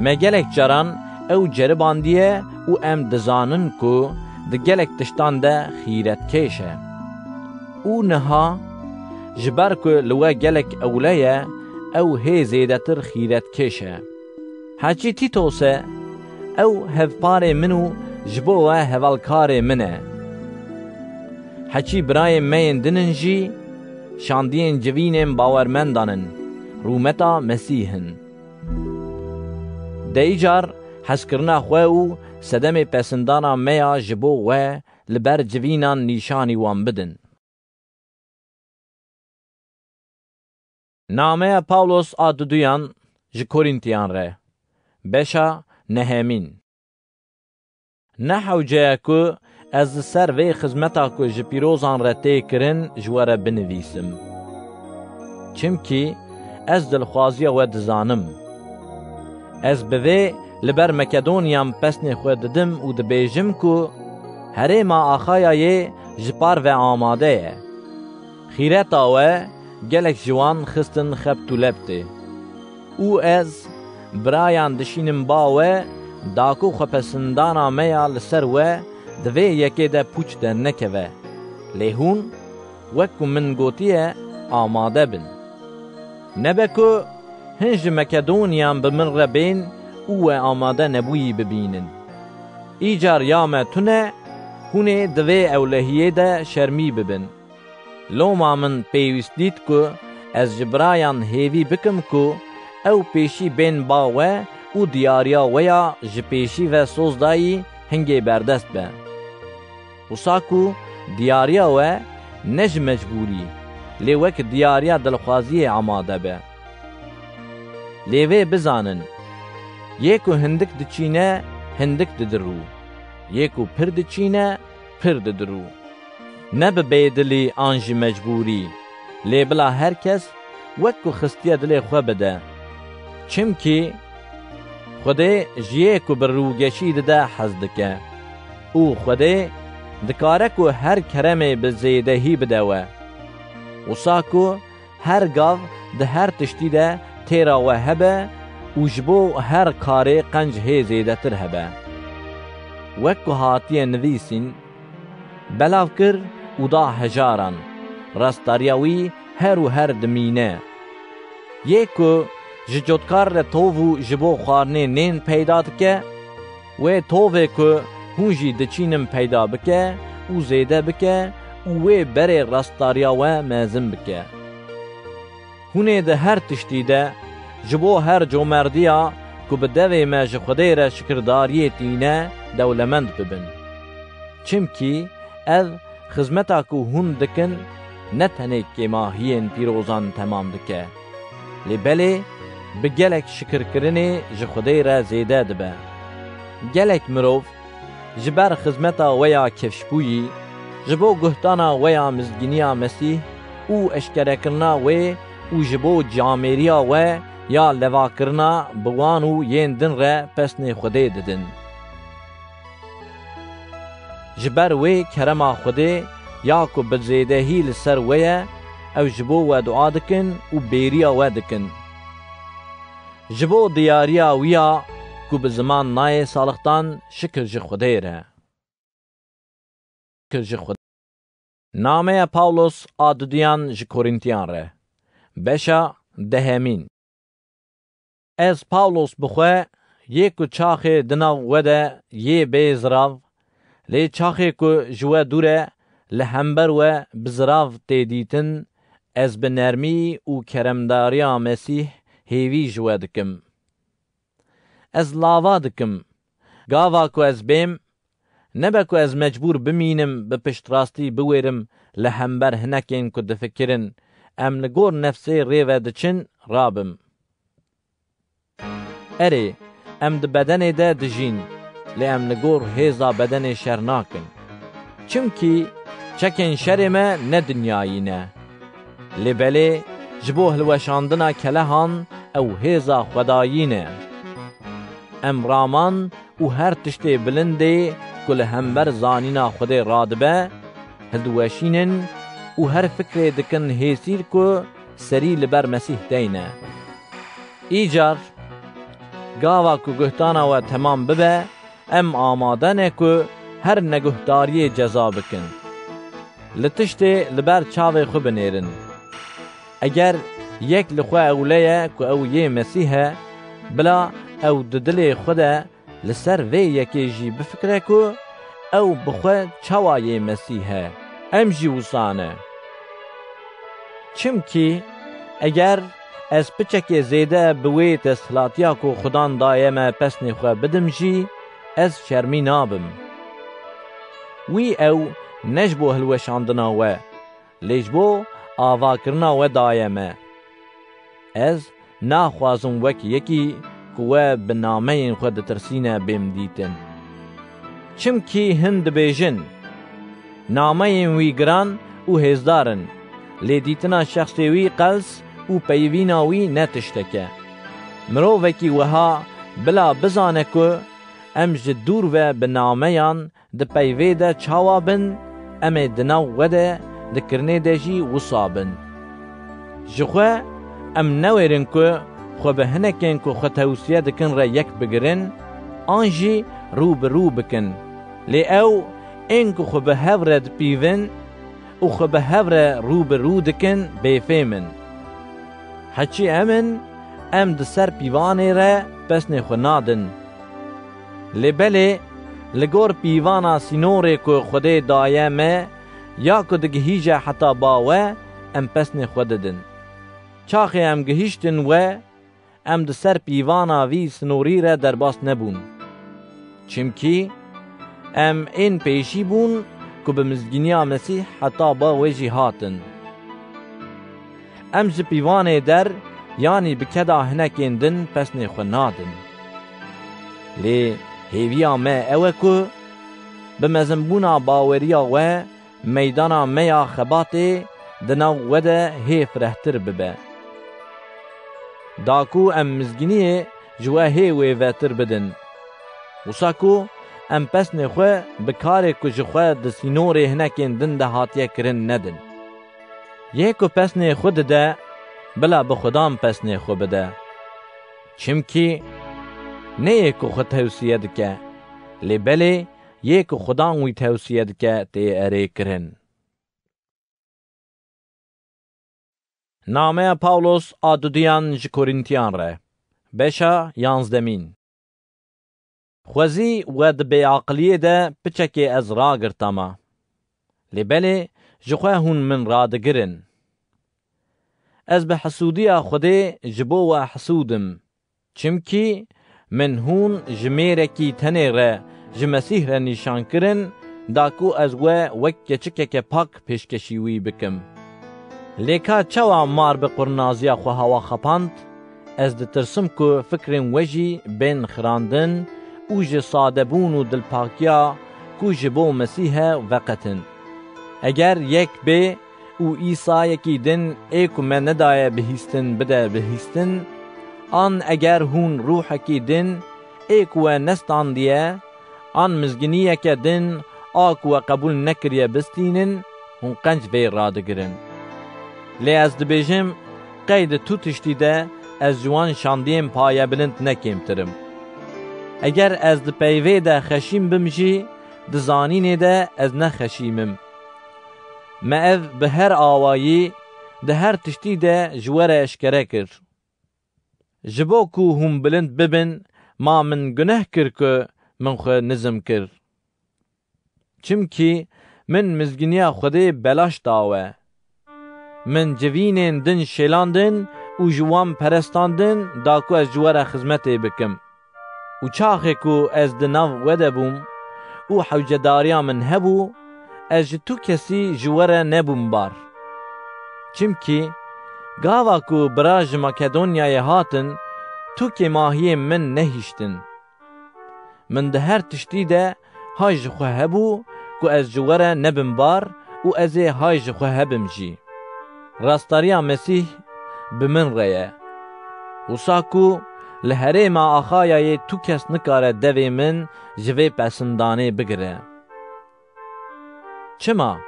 Me gelek caran ew ceribandiye û em dizanin ku di gelek tiştan de xîretkêş e. Û niha, ji ber ku li we gelek ewle ye, ew hê zêdetir xîretkêş e. Heçî Tîtos e, ew hevparê min û ji bo we hevalkarê min e. Heçî birayên me yên din in jî, şandiyên civînên bawermendan in, rûmeta Mesîh in. De îcar hezkirina xwe û sedemê pesindana me ya ji bo we li ber civînan nîşanî wan bidin. Nameya Pawlos a duduyan ji Korîntiyan re, beşa nehemîn. Ne hewce ye ku ez li ser vê xizmeta ku ji pîrozan re tê kirin ji we re binivîsim. Çimkî ez dilxwaziya we dizanim. Ez bi vê li ber Makedonyan pesnê xwe didim û dibêjim ku herêma Axayayê ji par ve amade ye. Xîreta we gelek ji wan xistin xebt û lebtê. Û ez birayan dişînim ba we, da ku xwepesindana me ya li ser we di vê yekê de pûç dernekeve. Lê hûn, wek ku min gotiye, amade bin. Nebe ku hin ji Makedonyan bi min re bên û we amade nebûyî bibînin. Îcar ya me tune, hûn ê di vê ewlehiyê de şermî bibin. Loma min pêwîst dît ku ez ji birayan hêvî bikim ku ew pêşî bên ba we û diyariya we ya ji pêşî ve soz dayî hingê berdest be. Wisa ku diyariya we ne ji mecbûrî, lê wek diyariya dilxwaziyê amade be. Lê vê bizanin, yê ku hindik diçîne, hindik didirû. Yê ku pir diçîne, pir didirû. Ne bi bêdilî an jî mecbûrî, lê bila her kes wek ku xistiye dilê xwe bide. Çimkî Xwedê ji yê ku bi rûgeşî dide hez dike. Û Xwedê dikare ku her keremê bi zêdehî bide we. Wisa ku her gav di her tiştî de têra we hebe û ji bo her karê qenc hê zêdetir hebe. Wek ku hatiye nivîsîn, belav kir û da hejaran, rastdariya wî her û her dimîne. Yê ku ji cotkar re tov û ji bo xwarinê nên peyda dike, wê tovê ku hûn jî diçînin peyda bike û zêde bike û wê berê rastdariya we mezin bike. Hûn ê di her tiştî de ji bo her comerdiya ku bi devê me ji Xwedê re şikirdariyê tîne dewlemend bibin. Çimkî ev xizmeta ku hûn dikin ne tenê kêmahiyên pîrozan temam dike, lê belê bi gelek şikirkirinê ji Xwedê re zêde dibe. Gelek mirov ji ber xizmeta we ya kifşbûyî, ji bo guhdana we ya mizgîniya Mesîh û eşkerekirina wê û ji bo camêriya we ya levakirina bi wan û yên din re pesnê Xwedê didin. Ji ber wê kerema Xwedê ya ku bi zêdehî li ser we ye, ew ji bo we dua dikin û bêriya we dikin. Ji bo diyariya wî ya ku bi ziman nayê salixtan, şikir ji Xwedê re. Şikir ji Xwedê. Nameya Pawlos a dudiyan ji Korîntiyan re. Beşa dehemîn. Ez Pawlos bi xwe yê ku çaxê di nav we de yê bê zirav, lê çaxê ku ji we dûr e, li hember we bi zirav tê dîtin, ez bi nermî û keremdariya Mesîh hêvî ji we dikim. Ez lava dikim, gava ku ez bêm, nebe ku ez mecbûr bimînim bi piştrastî biwêrim li hember hinekên ku difikirin em li gor nefsê rê ve diçin, rabim. Erê, em di bedenê de dijîn, lê em li gor hêza bedenê şer nakin. Çimkî çekên şerê me ne dinyayî ne. Lê belê ji bo hilweşandina kelehan ew hêza xwedayî ne. Em raman û her tiştê bilindê ku li hember zanîna Xwedê radibe, hildiweşînin û her fikrê dikin hêsîr ku serî li ber Mesîh deyne. Îcar, gava ku guhtana we temam bibe, em amade ne ku her neguhdariyê ceza bikin. Li tiştê li ber çavê xwe binêrin. Eger yek li xwe ewle ye ku ew yê Mesîh e, bila ew di dilê xwe de li ser vê yekê jî bifikire ku ew bi xwe çawa yê Mesîh e. Em jî wisa ne. Çimkî eger ez piçekê zêde bi wê desthilatiya ku Xudan daye me pesnê xwe bidim jî, ez şermî nabim. Wî ew ne ji bo hilweşandina we, lê ji bo avakirina we daye me. Ez naxwazim wek yekî ku we bi nameyên xwe ditirsîne bêm dîtin. Çimkî hin dibêjin, nameyên wî giran û hêzdar in, lê dîtina şexsê wî qels û peyivîna wî ne tiştek e. Mirovekî wiha bila bizane ku em ji dûr ve bi nameyan di peyvê de çawa bin, em ê di nav we de, di kirinê de jî wisa bin. Ji xwe em newêrin ku xwe bi hinekên ku xwe tewsiye dikin re yek bigirin, an jî rû bi rû bikin. Lê ew ên ku xwe bi hev re dipîvin û xwe bi hev re rû bi rû dikin, bêfêm in. Heçî em in, em di ser pîvanê re pesnê xwe nadin. Lê belê, li gor pîvana sînorê ku Xwedê daye me, ya ku digihîje heta ba we, em pesnê xwe didin. Çaxê em gihîştin we, em di ser pîvana vî sinorî re derbas nebûn. Çimkî em ên pêşî bûn ku bi mizgîniya Mesîh heta ba we jî hatin. Em ji pîvanê der, yanî bi keda hinekên din pesnê xwe nadin. Lê hêviya me ew e ku bi mezinbûna baweriya we meydana me ya xebatê di nav we de hê firehtir bibe. Da ku em mizgîniyê ji we hê wêvetir bidin. Wisa ku em pesnê xwe bi karê ku ji xwe di sînorê hinekên din de hatiye kirin nedin. Yê ku pesnê xwe dide, bila bi Xudan pesnê xwe bide. Çimkî ne yê ku xwe tewsiye dike, lê belê yê ku Xudan wî tewsiye dike tê erê kirin. Nameya Pawlos a dudiyan ji Korîntiyan re. Beşa yanzdemîn. Xwezî we di bêaqiliyê de piçekê ez ragirtama. Lê belê ji xwe hûn min radigirin. Ez bi hesûdiya Xwedê ji bo we hesûd im. Çimkî min hûn ji mêrekî tenê re ji Mesîh re nîşan kirin, da ku ez we wek keçikeke pak pêşkeşî wî bikim. Lê ka çawa mar bi qurnaziya xwe hawa xapand? Ez ditirsim ku fikrên we jî bên xirandin û ji sadebûn û dilpakiya ku ji bo Mesîh e veqetin. Eger yek bê û Îsayekî din ê ku me nedaye bihîstin bide bihîstin, an eger hûn ruhekî din ê ku we nestandiye, an mizginiyeke din a ku we qebûl nekiriye bistînin, hûn qenc vê radigirin. Lê ez dibêjim, qey di tu tiştî de ez ji wan şandiyên payebilind ne kêmtir im. Eger ez di peyvê de xeşîm bim jî, di zanînê de ez ne xeşîm im. Me ev bi her awayî, di her tiştî de ji we re eşkere kir. Ji bo ku hûn bilind bibin, ma min guneh kir ku min xwe nizm kir? Çimkî min mizginiya Xwedê belaş da we. Min civînên din şêlandin û ji wan perestandin da ku ez ji we re xizmetê bikim. Û çaxê ku ez di nav we de bûm û hewcedariya min hebû, ez ji tu kesî ji we re nebûm bar. Çimkî gava ku bira ji Makedonyayê hatin, tu kêmahiyên min nehiştin. Min di her tiştî de hay ji xwe hebû ku ez ji we re nebim bar û ez ê hay ji xwe hebim jî. Rastariya Mesîh bi min re ye. Wisa ku li herêma Axayayê tu kes nikare devê min ji vê pesindanê bigire. Çima?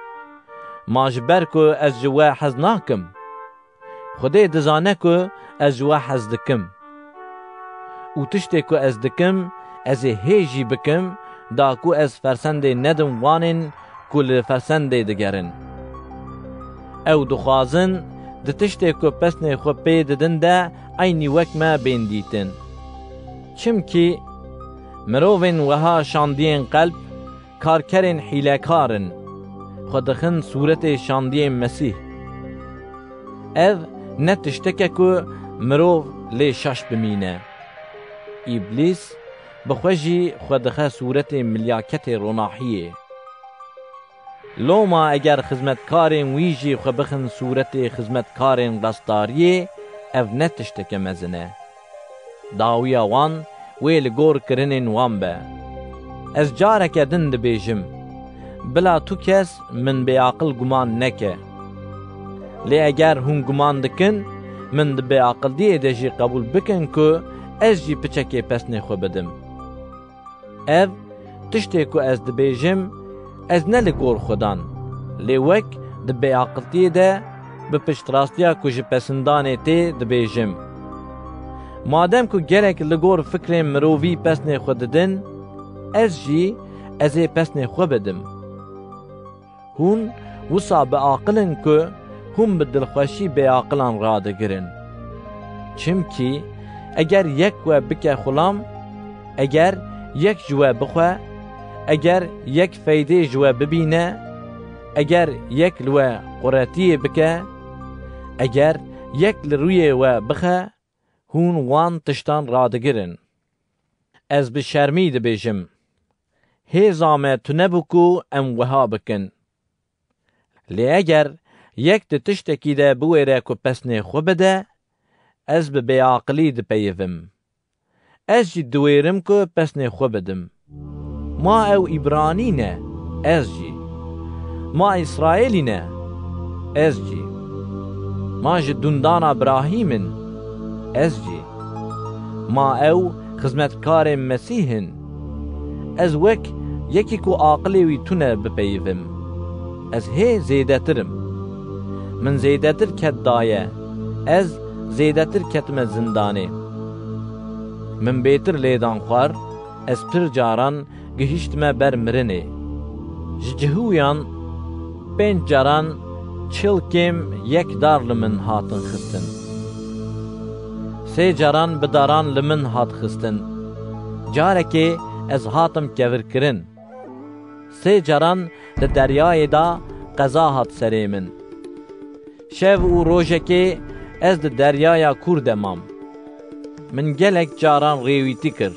Ma ji ber ku ez ji we hez nakim? Xwedê dizane ku ez ji we hez dikim. Û tiştê ku ez dikim, ez ê hê jî bikim, da ku ez fersendê nedim wanên ku li fersendê digerin. Ew dixwazin di tiştê ku pesnê xwe pê didin de eynî wek me bên dîtin. Çimkî mirovên weha şandiyên qelb karkerên hîlekar in, xwe dixin sûretê şandiyên Mesîh. Ev ne tişteke ku mirov lê şaş bimîne. Îblîs bi xwe jî xwe dixe sûretê milyaketê ronahiyê. Loma eger xizmetkarên wî jî xwe bixin sûretê xizmetkarên rastdariyê, ev ne tişteke mezin e. Dawiya wan wê li gor kirinên wan be. Ez careke din dibêjim, bila tu kes min bêaqil guman neke. Lê eger hûn guman dikin, min di bêaqiliyê de jî qebûl bikin ku ez jî piçekê pesnê xwe bidim. Ev tiştê ku ez dibêjim, ez ne li gor Xudan, lê wek di bêaqiltiyê de bi piştrastiya ku ji pesindanê tê dibêjim. Madem ku gelek li gor fikrên mirovî pesnê xwe didin, ez jî ez ê pesnê xwe bidim. Hûn wisa biaqil in ku hûn bi dilxweşî bêaqilan radigirin. Çimkî eger yek we bike xulam, eger yek ji we bixwe, eger yek feydê ji we bibîne, eger yek li we quretiyê bike, eger yek li rûyê we bixe, hûn wan tiştan radigirin. Ez bi şermî dibêjim, hêza me tune bû ku em wiha bikin. Lê eger yek di tiştekî de biwêre ku pesnê xwe bide, ez bi bêaqilî dipeyivim. Ez jî diwêrim ku pesnê xwe bidim. Ma ew Îbranî ne, ez jî. Ma Îsraêlî ne, ez jî. Ma ji dundana Birahîm in, ez jî. Ma ew xizmetkarên Mesîh in. Ez wek yekî ku aqilê wî tune bipeyivim. Ez hê zêdetir im. Min zêdetir ked daye, ez zêdetir ketime zindanê. Min bêtir lêdan xwar, ez pir caran gihîştime ber mirinê. Ji cihûyan pênc caran çil kêm yek dar li min hatin xistin. Sê caran bi daran li min hat xistin. Carekê ez hatim kevirkirin. Sê caran di deryayê de qeza hat serê min. Şev û rojekê ez di deryaya kûr de mam. Min gelek caran rêwîtî kir.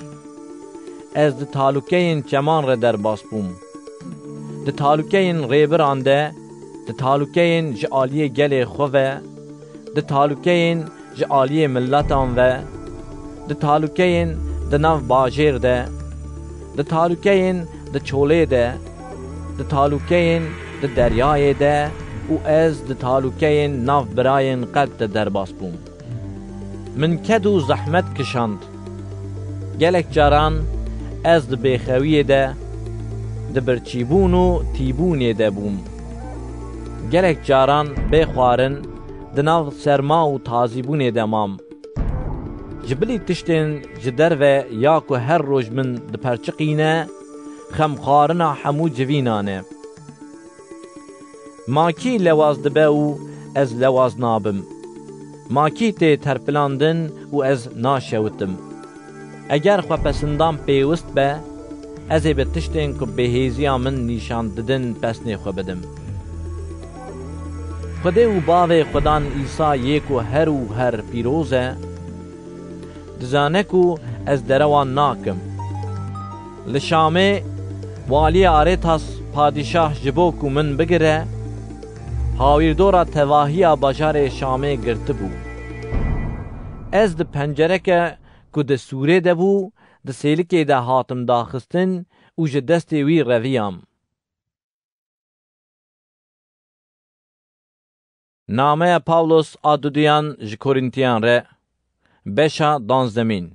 Ez di talûkeyên çeman re derbas bûm. Di talûkeyên rêbiran de, di talûkeyên ji aliyê gelê xwe ve, di talûkeyên ji aliyê miletan ve, di talûkeyên di nav bajêr de, di talûkeyên di çolê de, di talûkeyên di deryayê de û ez di talûkeyên nav birayên qelb de derbas bûm. Min ked û zehmet kişand. Gelek caran ez di bêxewiyê de, di birçîbûn û tîbûnê de bûm. Gelek caran bê xwarin di nav serma û tazîbûnê de mam. Ji bilî tiştên ji derve ya ku her roj min diperçiqîne, xemxwarina hemû civînan e. Ma kî lewaz dibe û ez lewaz nabim? Ma kî tê terpilandin û ez naşewitim? Eger xwepesindan pêwist be, ez ê bi tiştên ku bêhêziya min nîşan didin pesnê xwe bidim. Xwedê û Bavê Xudan Îsa yê ku her û her pîroz e, dizane ku ez derewan nakim. Li Şamê waliyê Arêtas padîşah ji bo ku min bigire, hawîrdora tevahiya bajarê Şamê girtibû. Ez di pencereke ku di sûrê de bû, di sêlikê de hatim daxistin û ji destê wî reviyam. Nameya Pawlos a duduyan ji Korîntiyan re, beşa danzdemîn.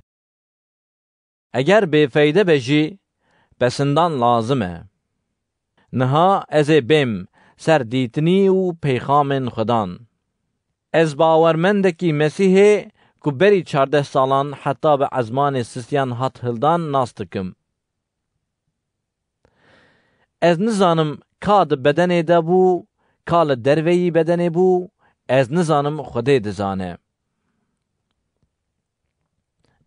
Eger bêfeyde be jî, pesindan lazim e. Niha ez ê bêm ser dîtinî û peyxamên Xudan. Ez bawermendekî Mesîhê ku berî çardeh salan heta bi ezmanê sistiyan hat hildan nas dikim. Ez nizanim ka di bedenê de bû, ka li derveyî bedenê bû, ez nizanim Xwedê dizane.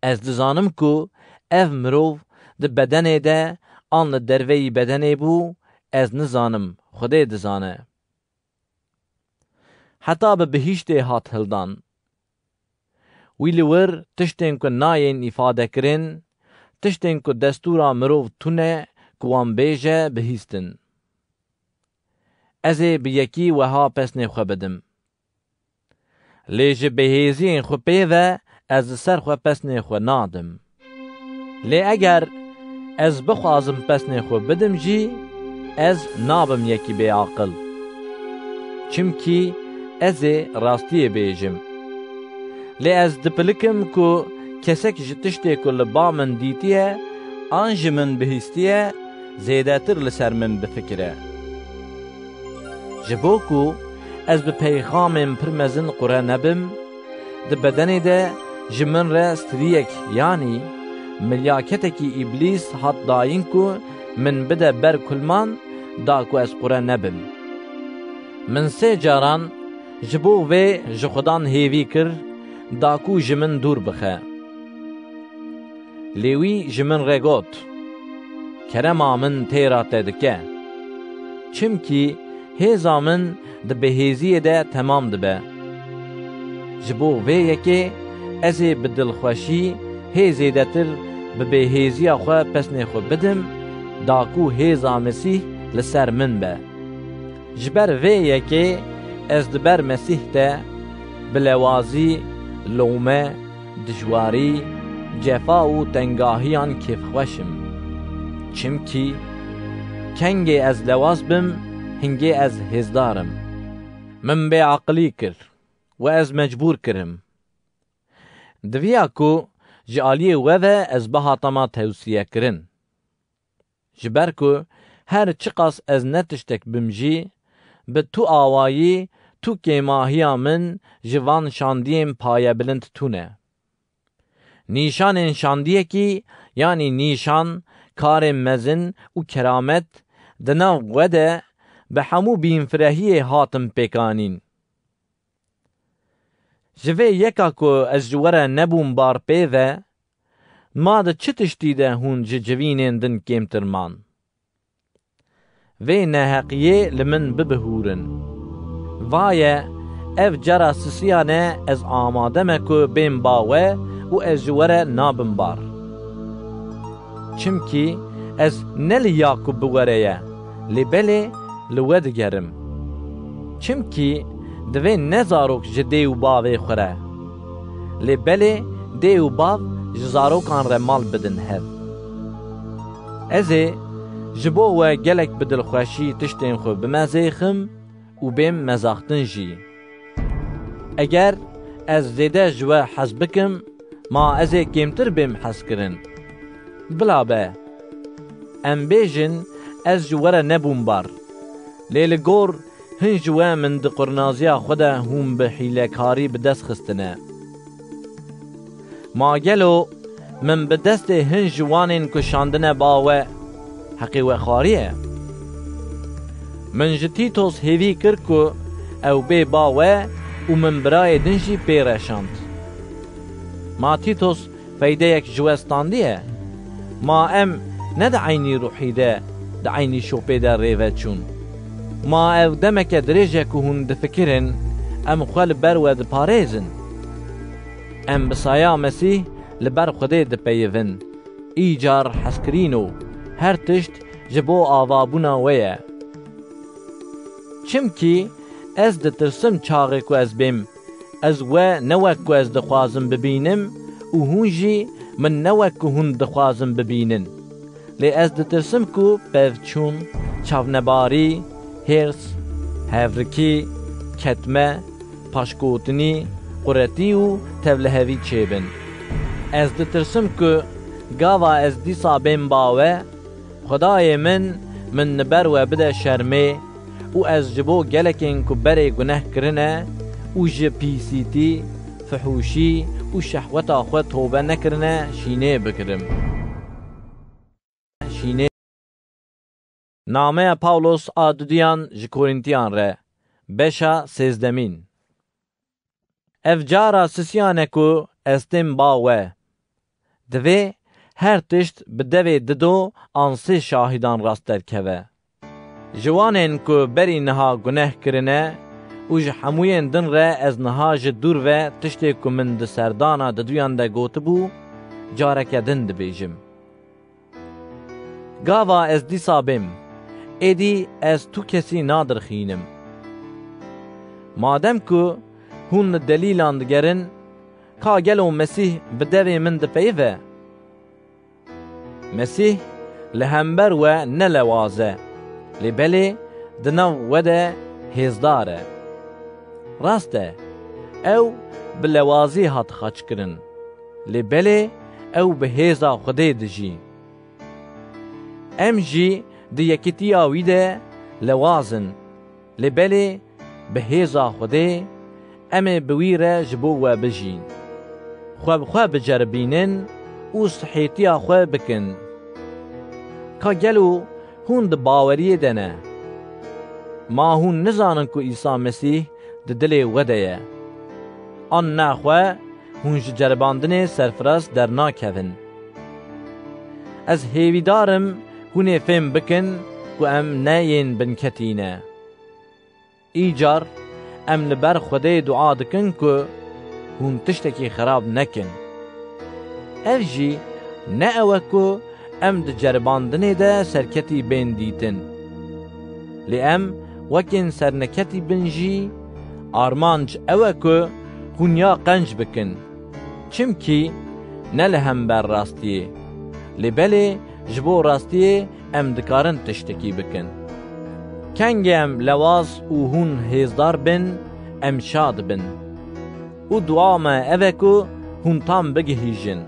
Ez dizanim ku ev mirov di bedenê de an li derveyî bedenê bû, ez nizanim, Xwedê dizane. Heta bi bihîştê hat hildan. Wî li wir tiştên ku nayên îfadekirin, tiştên ku destûra mirov tune ku wan bêje, bihîstin. Ez ê bi yekî weha pesnê xwe bidim. Lê ji bêhêziyên xwe pê ve ez li ser xwe pesnê xwe nadim. Lê eger ez bixwazim pesnê xwe bidim jî, ez nabim yekî bêaqil. Çimkî ez ê rastiyê bêjim. Lê ez dipilikim ku kesek ji tiştê ku li ba min dîtiye, an ji min bihîstiye, zêdetir li ser min bifikire. Ji bo ku ez bi peyxamên pir mezin qure nebim, di bedenê de ji min re striyek, yanî milyaketekî îblîs hat dayîn ku min bide ber kulman, da ku ez qure nebim. Min sê caran ji bo vê ji Xudan hêvî kir, da ku ji min dûr bixe. Lê wî ji min re got, "Kerema min têra te dike. Çimkî hêza min di bêhêziyê de temam dibe." Ji bo vê yekê ez ê bi dilxweşî hê zêdetir bi bêhêziya xwe pesnê xwe bidim, da ku hêza Mesîh li ser min be. Ji ber vê yekê ez di ber Mesîh de bi lewazî, lome, dijwarî, cefa û tengahiyan kêfxweş im. Çimkî kengê ez lewaz bim, hingê ez hêzdar im. Min bêaqilî kir û ez mecbûr kirim. Diviya ku ji aliyê we ve ez bihatama tewsiyekirin. Ji ber ku her çiqas ez ne tiştek bim jî, bi tu awayî, tu kêmahiya min ji van şandiyên payebilind tune. Nîşanên şandiyekî, yanî nîşan, karên mezin û keramet, di nav we de bi hemû bînfirehiyê hatin pêkanîn. Ji vê yeka ku ez ji we re nebûm bar pê ve, ma di çi tiştî de hûn ji civînên din kêmtir man? vê neheqiyê li min bibihûrin. Vaye, ev cara sisiyan e, ez amade me ku bêm ba we û ez ji we re nabim bar. Çimkî ez ne li ya ku bi we re ye, lê belê li we digerim. Çimkî divê ne zarok ji dê û bavê xwe re, lê belê dê û bav ji zarokan re mal bidin hev. Ez ê ji bo we gelek bi dilxweşî tiştên xwe bimezêxim û bêm mezaxtin jî. Eger ez zêde ji we hez bikim, ma ez ê kêmtir bêm hezkirin? Bila be. Em bêjin, ez ji we re nebûm bar. Lê li gor hin ji we min di qurnaziya xwe de hûn bi hîlekarî bi dest xistine. Ma gelo min bi destê hin ji wanên ku şandine ba we, heqê we xwariye? Min ji Tîtos hêvî kir ku ew bê ba we û min birayê din jî pê re şand. Ma Tîtos feydeyek ji we standiye? Ma em ne di eynî ruhî de, di eynî şopê de rêve çûn? Ma ew demeke dirêj e ku hûn difikirin, em xwe li ber we diparêzin? Em bi saya Mesîh li ber Xwedê dipeyivin. Îcar hezkirîn û her tişt ji bo avabûna we ye. Çimkî ez ditirsim çaxê ku ez bêm, ez we ne wek ku ez dixwazim bibînim û hûn jî min ne wek ku hûn dixwazin bibînin. Lê ez ditirsim ku pevçûn, çavnebarî, hêrs, hevrikî, ketme, paşgotinî, quretî û tevlihevî çêbin. Ez ditirsim ku gava ez dîsa bêm ba we, Xwedayê min, min li ber we bide şermê û ez ji bo gelekên ku berê guneh kirine û ji pîsîtî, fihûşî û şehweta xwe tobe nekirine şînê bigirim. Şînê. Nameya Pawlos a dudiyan ji Korîntiyan re, beşa sêzdemîn. Ev cara sisiyan e ku ez têm ba we. Divê her tişt bi devê dido an sê şahidan rast derkeve. Ji wanên ku berî niha guneh kirine û ji hemûyên din re ez niha ji dûr ve tiştê ku min di serdana diduyan de gotibû, careke din dibêjim. Gava ez dîsa bêm, êdî ez tu kesî nadirxînim. Madem ku hûn li delîlan digerin, ka gelo Mesîh bi devê min dipeyive? Mesîh li hember we ne lewaz e, lê belê di nav we de hêzdar e. Rast e, ew bi lewazî hat xaçkirin, lê belê ew bi hêza Xwedê dijî. Em jî di yekîtiya wî de lewaz in, lê belê bi hêza Xwedê em ê bi wî re ji bo we bijîn. Xwe bi xwe biceribînin û sihêtiya xwe bikin. Ka gelo hûn di baweriyê de ne? Ma hûn nizanin ku Îsa Mesîh di dilê we de ye? An naxwe hûn ji ceribandinê serfiraz dernakevin? Ez hêvîdar im hûn ê fêm bikin ku em ne yên binketî ne. Îcar em li ber Xwedê dua dikin ku hûn tiştekî xerab nekin. Ev jî ne ew e ku em di ceribandinê de serketî bên dîtin. Lê em wekên serneketî bin jî armanc ew e ku hûn ya qenc bikin. Çimkî ne li hember rastiyê, lê belê ji bo rastiyê em dikarin tiştekî bikin. Kengê em lewaz û hûn hêzdar bin, em şad bin. Û dua me ev e ku hûn tam bigihîjin.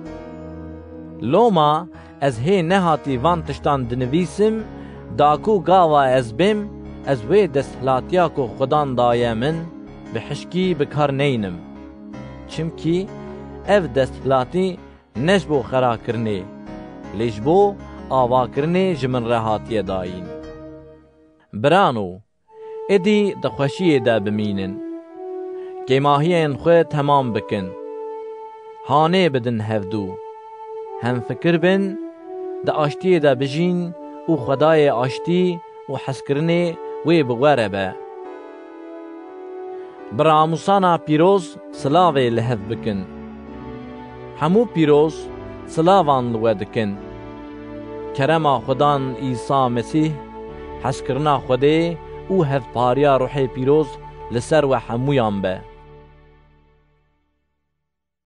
Loma ez hê nehatî van tiştan dinivîsim, da ku gava ez bêm, ez wê desthilatiya ku Xudan daye min, bi hişkî bi kar neynim. Çimkî ev desthilatî ne ji bo xerakirinê, lê ji bo avakirinê ji min re hatiye dayîn. Birano, êdî di xweşiyê de bimînin. Kêmahiyên xwe temam bikin. Hanê bidin hevdû. Hemfikir bin, di aştiyê de bijîn û Xwedayê aştî û hezkirinê wê bi we re be. Bi ramûsana pîroz silavê li hev bikin. Hemû pîroz silavan li we dikin. Kerema Xudan Îsa Mesîh, hezkirina Xwedê û hevpariya Ruhê Pîroz li ser we hemûyan be.